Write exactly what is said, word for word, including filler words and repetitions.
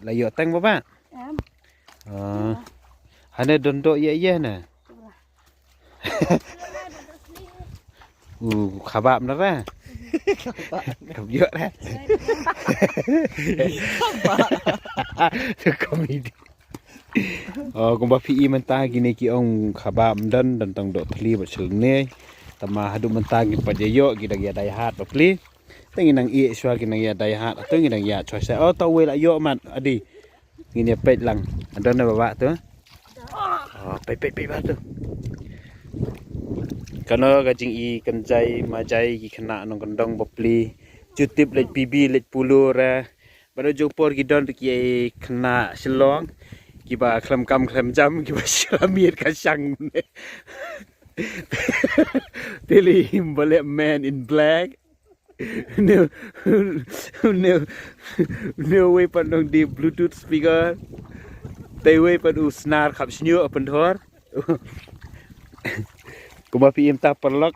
La ïoh tang ba ba. Em. Ah. Hane don doh ïa ïa na. U khabab na ra. Khabab ïoh ra. Khabab. Komedi. Oh, kumba phi i mynta kine ki ong khabab ym don, don tang doh thli bad sylne. Tama haduh mynta ki pat ïa ïoh ki dang ïa dai hat ba pli. Tang ngi nang ïeh shuwa ki nang ïa dai hat, tang ngi nang ïa choi sa. Oh, ta wei la ïoh mat, adi. Ngin ïa peit lang. Adon na ba ba tu. Oh, peit peit peit ba tu. Kano ka jing i kan jai ma jai ki khynnah nongkyndong ba pli. Jutip leit P B leit pulu ra. Bad jong por ki don ki khynnah Shillong. Kiba khlem kam khlem jam kiba shlamit ka shang. Tili him bale man in black. No, no, no way pat nong di Bluetooth speaker. Te way pat u snar khap snyo open door. Kuma pi im ta parlok